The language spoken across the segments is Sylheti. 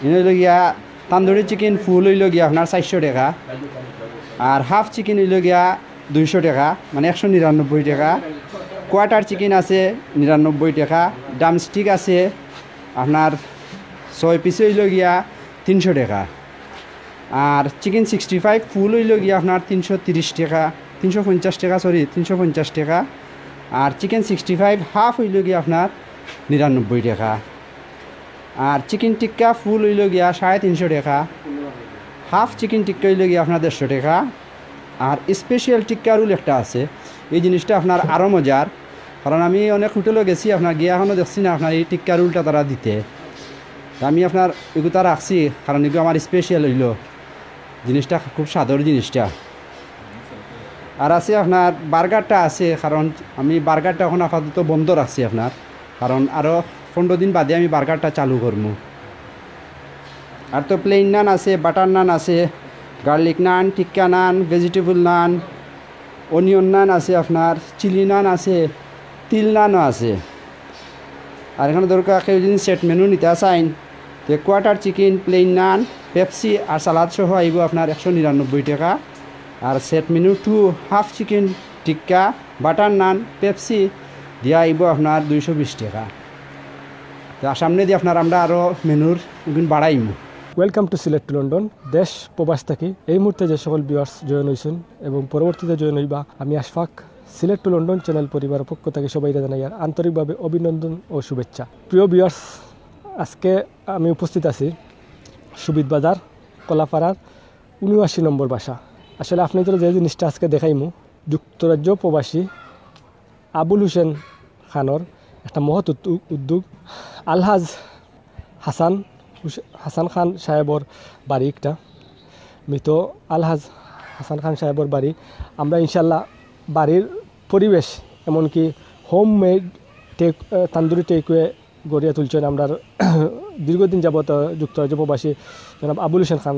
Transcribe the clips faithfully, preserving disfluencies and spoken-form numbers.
ইন অইলো গিয়া তান্দুরি চিকেন ফুল অইলো গিয়া আপনার চাইরশো টেকা, আর হাফ চিকেন অইলো গিয়া দুইশো টেকা, মানে একশো নিরানব্বই টেকা। কোয়ার্টার চিকেন আছে নিরানব্বই টেকা, ড্রামস্টিক আছে আপনার ছয় পিসে অইলো গিয়া তিনশো টেকা, আর চিকেন সিক্সটি ফাইভ ফুল অইলো গিয়া আপনার তিনশো তিরিশ টেকা, তিনশো পঞ্চাশ টেকা, সরি, তিনশো পঞ্চাশ টেকা। আর চিকেন সিক্সটি ফাইভ হাফ অইলো গিয়া আপনার নিরানব্বই টেকা। আর চিকেন টিক্কা ফুল অইলো গিয়া সাড়ে তিনশো টেকা, হাফ চিকেন টিক্কা অইলো গিয়া আপনার দেড়শো টেকা। আর স্পেশাল টিক্কা রোল একটা আছে, এই জিনিসটা আপনার আরও মজার, কারণ আমি অনেক হোটেলও গেছি, আপনার গিয়া এখনও দেখছি না আপনার এই টিক্কা রোলটা তারা দিতে। তা আমি আপনার এগুতা রাখছি, কারণ এগুলো আমার স্পেশাল অইলো, জিনিসটা খুব স্বাদর জিনিসটা। আর আছে আপনার বার্গারটা আছে, কারণ আমি বার্গারটা এখন আপাতত বন্ধ রাখছি আপনার, কারণ আরও পনেরো দিন বাদে আমি বার্গারটা চালু করমু। আর তো প্লেন নান আছে, বাটার নান আছে, গার্লিক নান, টিক্কা নান, ভেজিটেবল নান, অনিয়ন নান আছে আপনার, চিলি নান আছে, তিল নানও আছে। আর এখানো ধরুক্কা কেউ যদি সেট মেনু নিতা চাইন, তে quarter chicken, plain naan, Pepsi আর সালাদ সহ আইবো আপনার একশো নিরানব্বই টেকা। আর set menu two, half chicken tikka, butter naan, Pepsi দিয়া আইবো আপনার দুইশো বিশ টেকা। তো সামনেদি আপনার আমরা আরও মেনুর গুণ বাড়াইমু। Welcome to Sylhet to London। দেশ প্রবাস থাকি এই মুহূর্তে যে সকল ভিউয়ার্স জয়েন হইছেন এবং পরবর্তীতে জয়েন হইবা, আমি আশফাক, সিলেট টু লন্ডন চ্যানেল পরিবারের পক্ষ থাকি সবাইরে জানাইয়ার আন্তরিকভাবে অভিনন্দন ও শুভেচ্ছা। প্রিয় ভিউয়ার্স, আজকে আমি উপস্থিত আছি সুবিধ বাজার, কলাপাড়ার ঊনআশি নম্বর বাসা। আসলে আপনাইন্তরে যে জিনিসটা আজকে দেখাইমু, যুক্তরাজ্য প্রবাসী আবুল হোসেন খানর একটা মহৎ উদ্যো-, উদ্যোগ। আলহাজ হাসান হুস-, হাসান খান সাহেবর বাড়ি একটা, মৃত আলহাজ হাসান খান সাহেবর বাড়ি। আমরা ইনশাল্লাহ বাড়ির পরিবেশ, এমনকি হোম মেড টেক, আহ, তান্দুরি টেকওয়ে গড়িয়া তুলছেন আমরার দীর্ঘদিন যাবত, আহ, যুক্তরাজ্য প্রবাসী জনাব আবুল হোসেন খান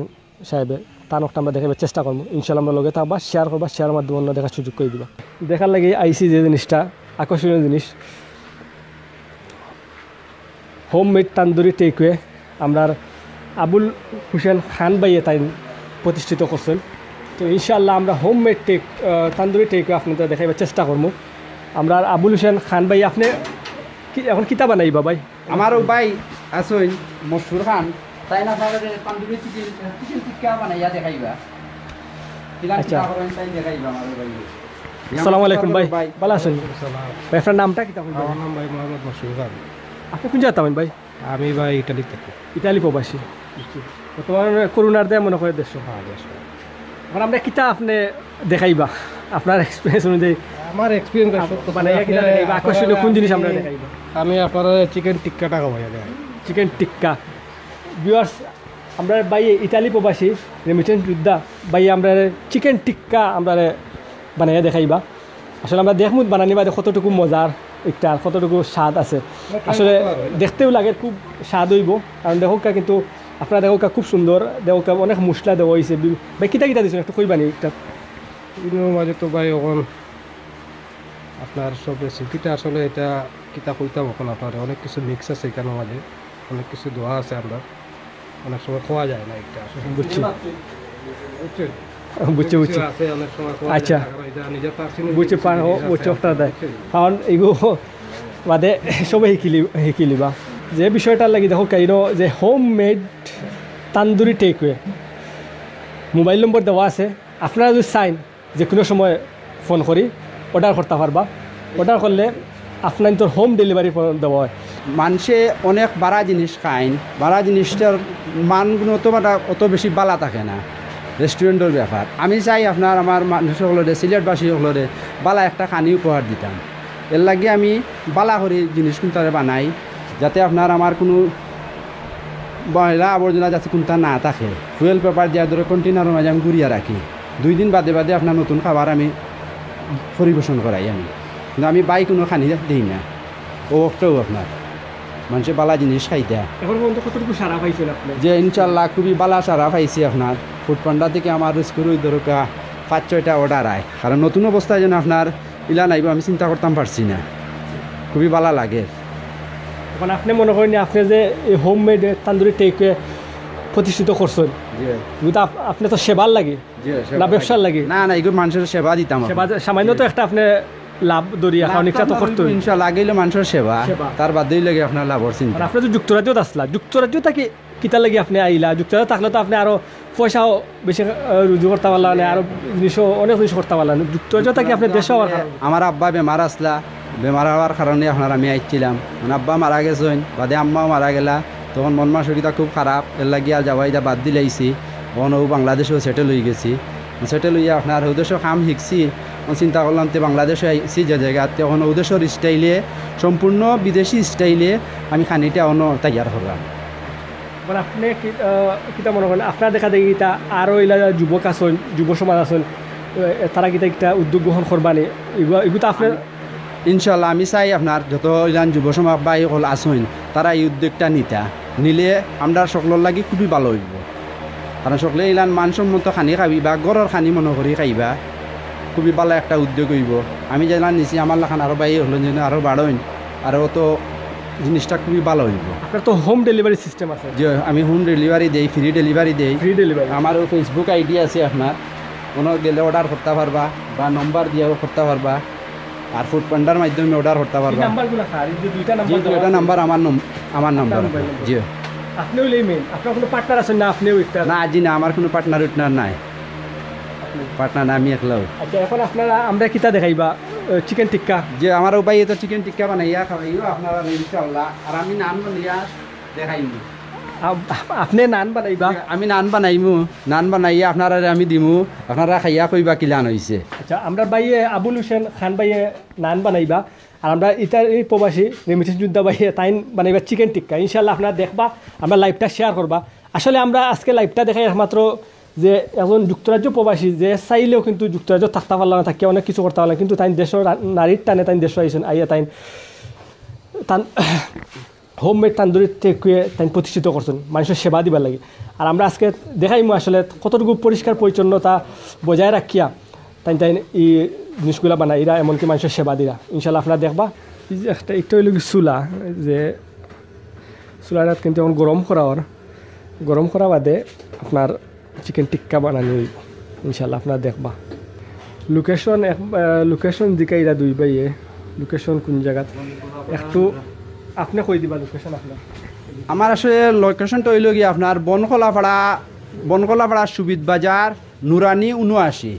সাহেবে, তান অকটা আমরা দেখাইবার চেষ্টা করমু। ইনশাল্লাহ আমরা লগে থাকবা, শেয়ার করবা, শেয়ারের মাধ্যমে অন্য দেখার সুযোগ করে দিবা। দেখার লাগি আইছি যে জিনিসটা, আকর্ষণীয় জিনিস, হোম মেড তান্দুরি টেকওয়ে আমরার আবুল হোসেন খান ভাইয়ে তাইন প্রতিষ্ঠিত করছেন। তো ইনশাআল্লাহ আমরা হোম মেড টেক, আহ, তান্দুরি টেকওয়ে আপনাইন্তরে দেখাইবার চেষ্টা করমু। আমরার আবুল হোসেন খান ভাই, আপনে কি, এখন কিতা বানাইবা ভাই? আমার অউ ভাই আছইন মশহুর খান, তাইন আপনারে তান্দুরি চিকেন, চিকেন টিক্কা বানাইয়া দেখাইবা। কিলা আচ্ছা। কিতা করইন তাইন দেখাইবা আমার অউ ভাই। আসসালামু আলাইকুম ভাই, ভাই। ভালা আছইন? ওয়ালাইকুম আসসালাম। ভাই, আপনার নামটা কিতা কইবেন? আমার নাম ভাই মোহাম্মদ মশহুর খান। আপনে কুন জাগাত থাকইন ভাই? আমি ভাই ইটালি থাকি। ইটালি প্রবাসী। বুঝছি। বর্তমানে করোনার দায় মনে হয় দেশো। হ্যাঁ, দেশো। এখন আমরা কিতা আপনে দেখাইবা? আপনার experience অনুযায়ী আমার experience আপ-, সত্য বানাইয়া করে কিতা আপনি দেখাইবা? আকর্ষণীয় কোন জিনিস আমরা দেখাইবা? আমি আপনারে চিকেন টিক্কাটা খাওয়াইয়া দেখাই। চিকেন টিক্কা। ভিউয়ার্স, আমরা ভাই ইটালি প্রবাসী রেমিটেন্স যোদ্ধা ভাই, আমরা চিকেন টিক্কা আমরা বানাইয়া দেখাইবা। আসলে আমরা দেখমু বানানি বাদে কতটুকু মজার একটা, আর কতটুকু স্বাদ আছে। আসলে দেখতেও লাগে খুব স্বাদ অইবো, কারণ দেখউক্কা কিন্তু আপনারা দেখউক্কা খুব সুন্দর, দেখউক্কা অনেক মশলা দেওয়া অইছে। বি-, ভাই, কিতা কিতা দিছইন একটু কইবানি একটা? ইনোর মাঝে তো ভাই অখন আপনার সব রেসিপিটা আসলে এটা কিতা কইতাম অখন আপনারে, অনেক কিছু মিক্স আছে ইখানর মাঝে, অনেক কিছু দেওয়া আছে আমরার, অনেক সময় খাওয়া যায় না একটা। বুঝছি। বুঝছেন? বুঝছি, বুঝছি। কিছু আছে, অনেক সময় খাওয়া আচ্ছা। যায় না, কারণ এটা নিজের personal বুঝছি, কিছু পা-, ও, জিনিস আছে বুঝছি, আপনার আপনার, দেয়। বুঝছেন? কারণ এগু বাদে সবে হিকিলি-, হিকিলিবা। যে বিষয়টার লাগি দেখউক্কা, ইনো যে home made tandoori takeaway, mobile নম্বর দেওয়া আছে, আপনারা যদি চাইন, যে কুনু সময় ফোন করি অর্ডার করতা পারবা। অর্ডার করলে আপনাইন্তর হোম ডেলিভারি দেওয়া অয়। মানষে অনেক বারা জিনিস খাইন, বারা জিনিসটার মান গুণগত মান অত বেশি বালা থাকে না রেস্টুরেন্টর ব্যাপার। আমি চাই আপনার আমার মানুষ অকলরে, সিলেটবাসী অকলরে বালা একটা খানি উপহার দিতাম। এরলাগি আমি বালা করি জিনিস কুনতারে বানাই, যাতে আপনার আমার কুনু ময়লা আবর্জনা যাতে কুনতা না থাকে। ফুয়েল পেপার দিয়া ধরো কন্টেইনারর মাঝে আমি গুড়িয়া রাখি। দুই দিন বাদে বাদে আপনার নতুন খাবার আমি পরিবেশন করাই আমি। কিন্তু আমি বাই কুনু খানি দেই না। অউ অকটাউ আপনার মানষে বালা জিনিস খাইতা। এখন পর্যন্ত কতটুকু সাড়া পাইছেন আপনি? যে ইনশাল্লাহ খুবই বালা সাড়া পাইছি আপনার। ফুড পান্ডা থাকি আমার রেস্কিউর অউ ধরুক্কা পাঁচ ছয়টা অর্ডার আয়, কারণ নতুন অবস্থায় যেন আপনার ইলা নাইবো আমি চিন্তা করতাম পারছি না, খুবই বালা লাগে। এখন আপনে মনে করেন আপনে যে এই হোম মেড তান্দুরি টেকওয়ে প্রতিষ্ঠিত করছেন, জি কিন্তু আপ- আপনি তো সেবার লাগি জি না ব্যবসার লাগি? না না, এগুলো মানুষের সেবা দিতাম আমরা। সেবা, সামান্য তো একটা আপনি লাভ ধরিয়া খাওয়া নিকটা তো করতোই। ইনশাল্লাহ, আগে হইলো মানুষের সেবা, সেবা। তার বাদেই লাগে আপনার লাভর চিন্তা। মানে আপনি তো যুক্তরাজ্য আসলা, যুক্তরাজ্য থাকি কিতা লাগি আপনি আইলা? যুক্তরাজ্য থাকলে তো আপনি আরো পয়সাও বেশি আহ, রুজি করতে পারলা, মানে আরো জিনিসও, অনেক জিনিস করতে পারলা। যুক্তরাজ্য থাকি আপনি দেশে আওয়ার কারণে। আমার আব্বা বেমার আসলা, বেমার হওয়ার কারণে আপনার আমি আইছিলাম। মানে আব্বা মারা গেছেন, বাদে আম্মাও মারা গেলা, তখন মন মানসিকতা খুব খারাপ, এর লাগি আর যাওয়া ইটা বাদ দিলাইছি। এখন ও বাংলাদেশেও সেটেল হয়ে গেছি। সেটেল হইয়া আপনার ও দেশও কাম শিখছি। এখন চিন্তা করলাম তে বাংলাদেশে আইছি যে জায়গাতে, এখন ও দেশের স্টাইলে, সম্পূর্ণ বিদেশি স্টাইলে আমি খানিটা অনো তৈয়ার করলাম। মানে আপনি কি আহ, কিতা মনে করেন, আপনার দেখা দেখি কিতা আরো ইলা যুবক আছেন, যুব সমাজ আছেন, আহ, তারা কিতা একটা উদ্যোগ গ্রহণ করবানি? এগুলো এগুলো তো আপনার ইনশাল্লাহ আমি চাই আপনার যত ইলান যুব সমাজ ভাই হল আছইন, তারা এই উদ্যোগটা নিতা, নিলে আমরা সকলের লাগি খুবই ভালো হইব। কারণ সকলে ইলান মানসম্মত খানি খাবি বা ঘরর খানি মনে করি খাইবা, খুবই ভালো একটা উদ্যোগ হইব। আমি যেলান নিছি আমার লাখান আরও ভাই হল যেন আরও বাড়ইন, আরও তো জিনিসটা খুবই ভালো হইব। আপনার তো হোম ডেলিভারি সিস্টেম আছে। যে আমি হোম ডেলিভারি দেই, ফ্রি ডেলিভারি দেই। Free delivery. আমারও ফেসবুক আইডি আছে আপনার, কোনো গেলে অর্ডার করতে পারবা বা নম্বর দিয়েও করতে পারবা, আর ফুড পান্ডার মাধ্যমে অর্ডার করতে পারবা। নাম্বারগুলো স্যার, এই যে দুইটা নাম্বার যেহেতু এটা নাম্বার আমার নম- আমার নাম্বার। Mobile number. জি। আপনি হইলেই মেইন, আপনার কোনো পার্টনার আছেন না? আপনিও একটা না জি না, আমার কোনো পার্টনার উটনার নাই, পার্টনার না, আমি একলাও। আচ্ছা, এখন আপনারা আমরা কিতা দেখাইবা? চিকেন টিক্কা। যে আমার উপায় তো চিকেন টিক্কা বানাইয়া খাওয়াইও আপনারা ইনশাআল্লাহ, আর আমি নান বানাইয়া দেখাইমু। আপ- আপনি নান বানাইবা? আমি নান বানাইমু, নান বানাইয়া আপনারা আমি দিমু, আপনারা খাইয়া কইবা কিলান হইছে। আচ্ছা, আমরা ভাইয়ে আবুল হোসেন খান ভাইয়ে নান বানাইবা, আর আমরা ইতার এই প্রবাসী রেমিটেন্স যোদ্ধা ভাইয়ে তাইন বানাইবা চিকেন টিক্কা। ইনশাল্লাহ আপনারা দেখবা, আমরা লাইভটা শেয়ার করবা। আসলে আমরা আজকে লাইভটা দেখাই একমাত্র যে একজন যুক্তরাজ্য প্রবাসী যে চাইলেও কিন্তু যুক্তরাজ্য থাকতে পারলাম না, থাকিয়া অনেক কিছু করতে পারলাম, কিন্তু তাইন দেশর নারীর টানে তাইন দেশো আইছেন, আইয়া তাইন তান হোমমেড তান্দুরি টেকওয়ে তাইন প্রতিষ্ঠিত করছেন মানুষের সেবা দিবার লাগি। আর আমরা আজকে দেখাইমু আসলে কতটুকু পরিষ্কার পরিচ্ছন্নতা বজায় রাখিয়া তাইন তাইন এই জিনিসগুলা বানাইরা, এমনকি মানুষের সেবা দিরা। ইনশাল্লাহ আপনারা দেখবা। এই যে একটা, একটা হইল কি চুলা, যে চুলাটা কিন্তু এখন গরম করা অর, গরম করা বাদে আপনার চিকেন টিক্কা বানানি হইব। ইনশাল্লাহ আপনারা দেখবা। লোকেশন এক লোকেশন দিকে এরা দুই ভাইয়ে, লোকেশন কোন জায়গাত একটু আপনি কই দিবা লোকেশন আপনার? আমার আসলে লোকেশনটা হইল কি আপনার বনকলাপাড়া, বনকলাপাড়া সুবিদ বাজার, নুরানি উনআশি,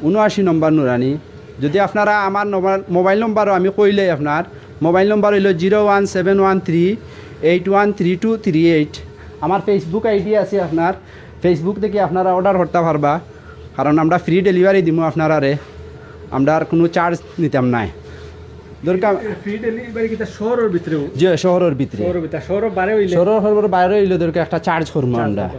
উনআশি নম্বর নুরানি। যদি আপনারা আমার নম্বর, মোবাইল নম্বরও আমি কইলে আপনার মোবাইল নম্বর হইল zero one seven one three eight one three two three eight. আমার ফেসবুক আইডি আছে আপনার, ফেসবুক থেকে আপনারা অর্ডার করতে পারবা, কারণ আমরা ফ্রি ডেলিভারি দিমু আপনারারে, আমরা আর কোনো চার্জ নিতাম নাই। দরকার ফ্রি ডেলিভারি কিতা শহরের ভিতরেও? যে শহরের ভিতরে, শহরের ভিতরে, শহরের বাইরে হইলে? শহরর বাইরে হইলে দরকার একটা চার্জ করবো আমরা।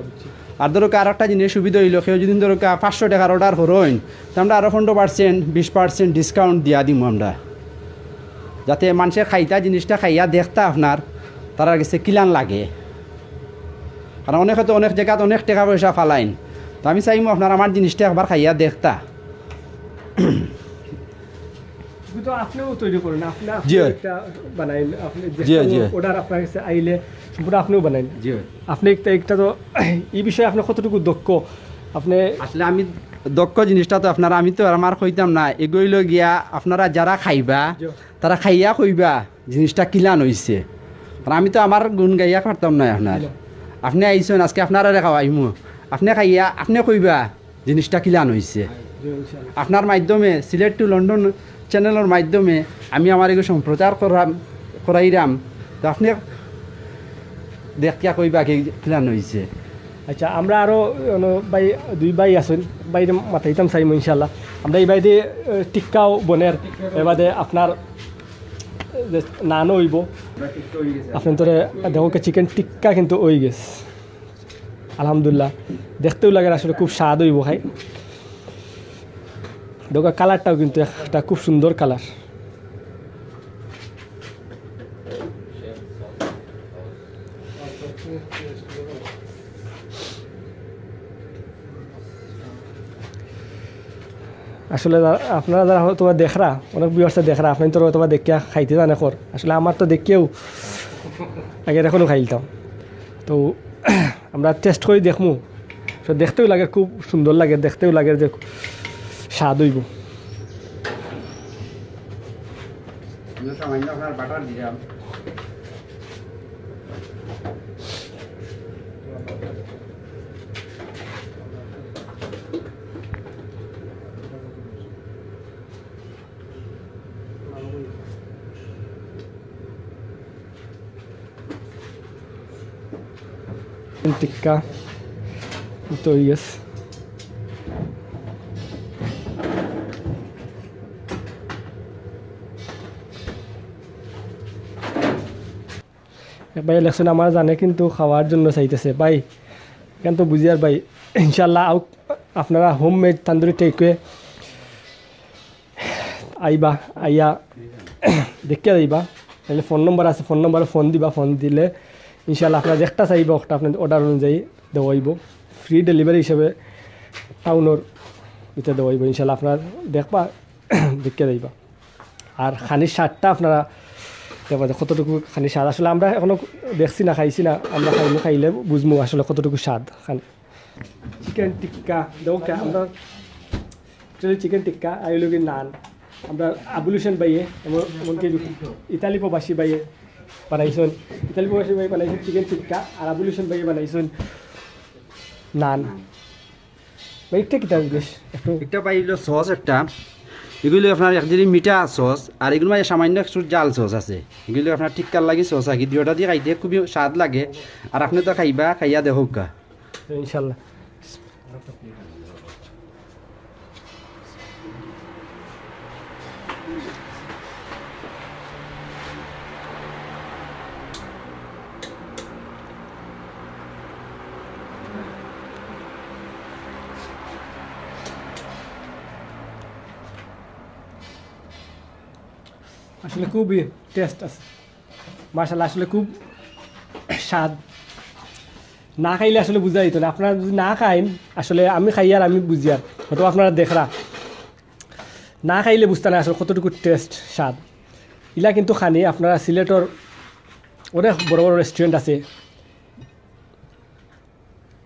আর ধরো আর একটা জিনিস সুবিধা হইলো, কেউ যদি ধরো পাঁচশো টাকার অর্ডার করইন, তো আমরা আরও পনেরো পার্সেন্ট বিশ পার্সেন্ট ডিসকাউন্ট দিয়া দিমু আমরা, যাতে মানুষে খাইতা জিনিসটা খাইয়া দেখতা আপনার তারার গেছে কিলান লাগে। কারণ অনেকে তো অনেক জায়গাত অনেক টাকা পয়সা ফালাইন, তো আমি চাইমু আপনার আমার জিনিসটা একবার খাইয়া দেখতা। কিন্তু আপনিও তৈরি করেন, আপনি জি। আপনিও একটা বানাইন, আপনি যে জি, জি। অর্ডার আপনার কাছে আইলে সম্পূর্ণ আপনিও বানাইন। জি। আপনি একটা একটা তো এই বিষয়ে আপনি কতটুকু দক্ষ? আপনি আসলে আমি দক্ষ জিনিসটা তো আপনারা, আমি তো আমার কইতাম না, এগোইল গিয়া আপনারা যারা খাইবা, জি। তারা খাইয়া কইবা জিনিসটা কিলান হইছে। আর আমি তো আমার গুণ গাইয়া পারতাম না আপনার। আপনি আইছেন আজকে, আপনারারে খাওয়াইমু, আপনি খাইয়া আপনি কইবা জিনিসটা কিলান হইছে। আপনার মাধ্যমে সিলেট টু লন্ডন চ্যানেলের মাধ্যমে আমি আমার এগুলো সম্প্রচার করাম, করাইরাম, তো আপনি দেখিয়া কইবা কি কিলান হইছে। আচ্ছা, আমরা আরো অন্য ভাই, দুই ভাই আছেন, ভাইরে মাতাইতাম চাইমু ইনশাল্লাহ। আমরা এই বাইদে আহ, টিক্কাও বনের, এবারে আপনার আহ, যে নানও হইব। আপনার ধরে দেখো চিকেন টিক্কা কিন্তু হয়ে গেছে। আলহামদুলিল্লাহ, দেখতেও লাগে আসলে খুব স্বাদ হইব খাই। দেখো কালারটাও কিন্তু একটা খুব সুন্দর কালার। আসলে যারা- আপনারা যারা হয়তো বা দেখরা, অনেক ভিউয়ার্সে দেখরা, আপনি তো হয়তো বা দেখিয়া খাইতে জানে কর। আসলে আমার তো দেখিয়াও আগে এখনও খাইলতাম। তো আমরা টেস্ট করি দেখমু। তো দেখতেও লাগে, খুব সুন্দর লাগে, দেখতেও লাগে যে স্বাদ অইবো। টিক্কা তো ইয়েস। ভাই লেখছেন, আমার জানে কিন্তু খাওয়ার জন্য চাইতেছে ভাই। এখান তো বুঝি আর ভাই, ইনশাল্লাহ আউ-, আপনারা হোম মেড তান্দুরি টেকওয়ে আইবা, আইয়া দেখিয়া যাইবা। তাইলে ফোন নম্বর আছে, ফোন নম্বরে ফোন দিবা, ফোন দিলে ইনশাল্লাহ আপনারা যেটা চাইবা ওটা আপনার অর্ডার অনুযায়ী দেওয়া অইবো। ফ্রি ডেলিভারি হিসাবে টাউনর ভিতরে দেওয়া অইবো ইনশাল্লাহ। আপনারা দেখবা, দেখিয়া যাইবা। আর খানির স্বাদটা আপনারা দেখবা যে কতটুকু খানির স্বাদ। আসলে আমরা এখনো দেখছি না, খাইছি না, আমরা খাইলে, খাইলে বুঝমু আসলে কতটুকু স্বাদ খানি। চিকেন টিক্কা দেও কে আমরা, actually চিকেন টিক্কা আর অইলো কি নান। আমরা আবুল হোসেন ভাইয়ে, এমন, এমনকি ইতালি প্রবাসী ভাইয়ে বানাইছইন, ইতালি প্রবাসী ভাইয়ে বানাইছইন চিকেন টিক্কা, আর আবুল হোসেন ভাইয়ে বানাইছইন নান। ভাই, এটা কিতা জিনিস? একটু এটা ভাই অইলো সস একটা, এগুলো আপনার এক জিনিস মিঠা সস, আর এগুলো মানে সামান্য একটু জাল সস আছে, এগুলো আপনার টিক্কার লাগি সস আর কি। দুইটা দি খাইতে খুবই স্বাদ লাগে, আর আপনে তো খাইবা, খাইয়া দেখউক্কা। ইনশাল্লাহ। আসলে খুবই টেস্ট আছে মাশাআল্লাহ, আসলে খুব স্বাদ। না খাইলে আসলে বুঝা যাইতো না। আপনারা যদি না খাইন, আসলে আমি খাইয়ার, আমি বুঝিয়ার, হয়তো আপনারা দেখরা, না খাইলে বুঝতা না আসলে কতটুকু টেস্ট, স্বাদ। ইলা কিন্তু খানি আপনারা সিলেটর অনেক বড় বড় রেস্টুরেন্ট আছে,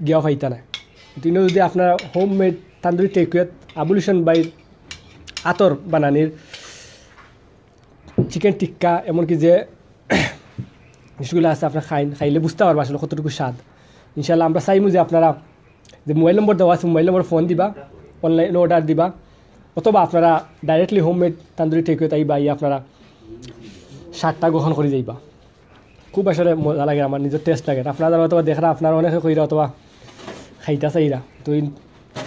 গিয়াও পাইতা না। কিন্তু ইনো যদি আপনারা হোম মেড তান্দুরি টেকওয়েত আবুল হোসেন ভাইর আতর বানানির চিকেন টিক্কা, এমনকি যে জিনিসগুলো আছে, আপনারা খাইন, খাইলে বুঝতা পারবা আসলে কতটুকু স্বাদ। ইনশাল্লাহ আমরা চাইমু যে আপনারা যে মোবাইল নম্বর দেওয়া আছে, মোবাইল নম্বর ফোন দিবা, অনলাইনে অর্ডার দিবা, অথবা আপনারা ডাইরেক্টলি হোম মেড তান্দুরি টেকওয়েত আইবা, আইয়া আপনারা স্বাদটা গ্রহণ করি যাইবা। খুব আসলে মজা লাগে, আমার নিজর টেস্ট লাগে। আপনারা যারা অথবা দেখরা, আপনারা অনেকে কইরা অথবা খাইতা চাইরা, তো ইন-,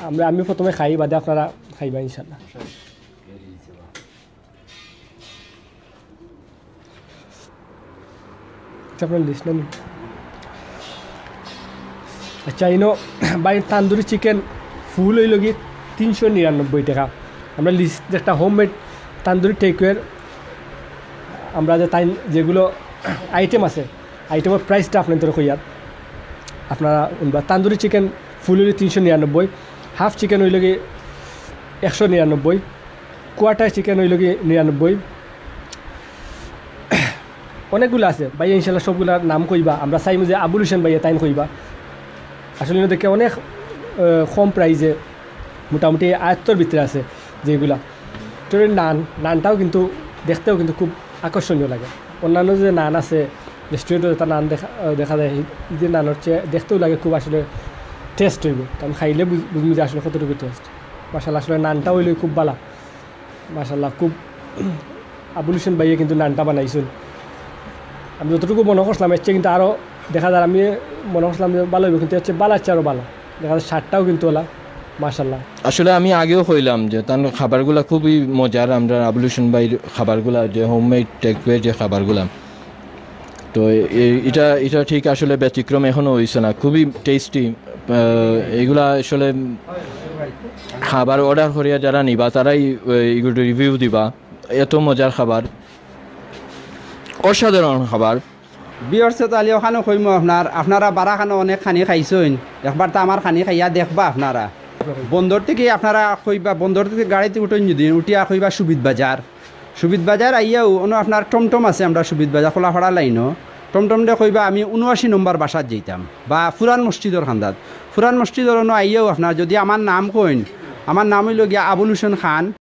আমরা, আমি প্রথমে খাই, বাদে আপনারা খাইবা ইনশাল্লাহ। আচ্ছা, আপনার লিস্ট নেন। আচ্ছা, ইনো ভাই, তান্দুরি চিকেন ফুল অইলো কি তিনশো নিরানব্বই টাকা। আমরা লিস্ট একটা হোম মেড তান্দুরি টেকওয়ের আমরা যে তাই যেগুলো আইটেম আছে, আইটেমের প্রাইসটা আপনাদের কইয়ার, আপনারা উনবা। তান্দুরি চিকেন ফুল অইলো তিনশো নিরানব্বই, হাফ চিকেন অইলো কি একশো নিরানব্বই, কোয়ার্টার চিকেন অইলো কি নিরানব্বই। অনেকগুলো আছে ভাইয়া, ইনশাল্লাহ সবগুলার নাম কইবা। আমরা চাইমু যে আবুল হোসেন ভাইয়া তাইন কইবা। আসলে ইনো দেখে অনেক, আহ, কম প্রাইসে মোটামুটি আয়ত্তর ভিতরে আছে যেগুলা। তো এই নান, নানটাও কিন্তু দেখতেও কিন্তু খুব আকর্ষণীয় লাগে। অন্যান্য যে নান আছে, রেস্টুরেন্টে যেটা নান দেখা, আহ, দেখা যায়, এই যে নান হচ্ছে দেখতেও লাগে খুব আসলে টেস্ট অইবো। তো আমি খাইলে বুঝ-, বুঝবো যে আসলে কতটুকু টেস্ট। মাশাআল্লাহ, আসলে নানটা অইলো খুব ভালা। মাশাআল্লাহ, খুব আবুল হোসেন ভাইয়ে কিন্তু নানটা বানাইছইন। আমি যতটুকু মনে করছিলাম, এর চেয়ে কিন্তু আরও দেখা যায়, আমি মনে করছিলাম যে ভালা অইবো, কিন্তু এর চেয়ে ভালা, এর চেয়ে আরও ভালা। দেখা যায় স্বাদটাও কিন্তু ওলা, মাশাআল্লাহ। আসলে আমি আগেও কইলাম যে তান খাবারগুলা খুবই মজার, আমরা আবুল হোসেন ভাইর খাবারগুলা, যে হোমমেড টেকওয়ে যে খাবারগুলা, তো এ-, এটা, এটা ঠিক আসলে ব্যতিক্রম এখনো অইছে না, খুবই টেস্টি। আহ, এগুলা আসলে খাবার অর্ডার করিয়া যারা নিবা, তারাই, আহ, এগুলো রিভিউ দিবা। এত মজার খাবার, অসাধারণ খাবার। ভিউয়ার্স, তাইলে অখানো কইমু আপনার, আপনারা বারা খানো অনেক খানি খাইছইন, একবার তো আমার খানি খাইয়া দেখবা আপনারা। বন্দর থাকি আপনারা কইবা, বন্দর থাকি গাড়িত উঠইন যদি, উঠিয়া কইবা সুবিধ বাজার। সুবিধ বাজার আইয়াও অনো আপনার টমটম আছে, আমরা সুবিধ বাজার খোলাপাড়া লাইনো। টমটমরে কইবা আমি উনআশি নম্বর বাসাত যাইতাম, বা পুরান মসজিদর কান্দাত। পুরান মসজিদর অনো আইয়াও আপনার যদি আমার নাম কইন, আমার নাম অইলো গিয়া আবুল হোসেন খান।